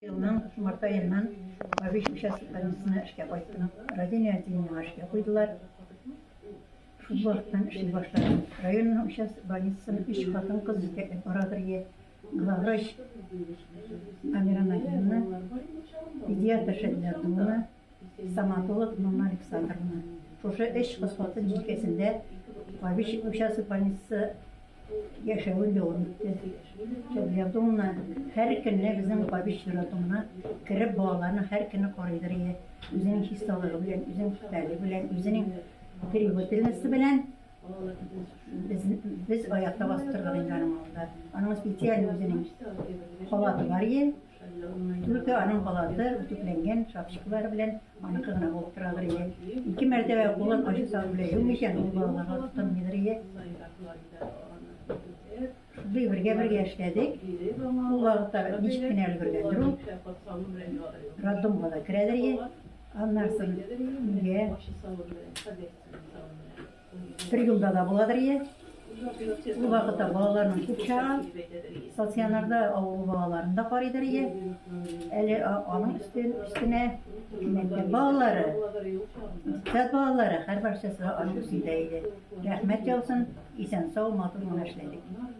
Елның март аеннан Бабич участок больницасына эшкә кайттым. Родильное отделениегә эшкә куйдылар. Шул вакыттан эшли башладым. Районның участок больницасын өч хатын-кыз җитәкләп барадыр ие. Главврач Амира Нагиевна, педиатр Шәдилә Абдуллина, стоматолог Нонна Александровна. Шушы өч кыз хатын җилкәсендә Бабич участок больницасы яшәвен дәвам итте. Шәдилә Абдулловна һәр көнне безнең Бабич роддомына кереп балаларны һәр көнне карыйдыр иде. Үзенең чисталыгы белән, үзенең пөхтәлеге белән, үзенең требовательности белән без, без аякта басып тордык инде аның алдында. Аның специаль үзенең халаты бар иде. Только аның халаты үтүкләнгән шапочкалары белән аныкы гына булып торадыр иде. Ике мәртәбә кулын ачы сабын белән юмыйча ул балаларга тотынмыйдыр иде. Шундый бергә-бергә эшләдек. Ул вакытта ничек кенә өлгергәндер ул. Роддомга да керәдер иде. Аннан соң өйгә Бер юлда да буладыр ие. Ул вакытта балаларның күп чагы. Стационарда авыру балаларын да карыйдыр ие. Әле аның өстен, өстенә мәктәп балалары, детсад балалары һәрбарчасы аның өстендә иде. Рәхмәт яусын, исән-сау, матур гына эшләдек.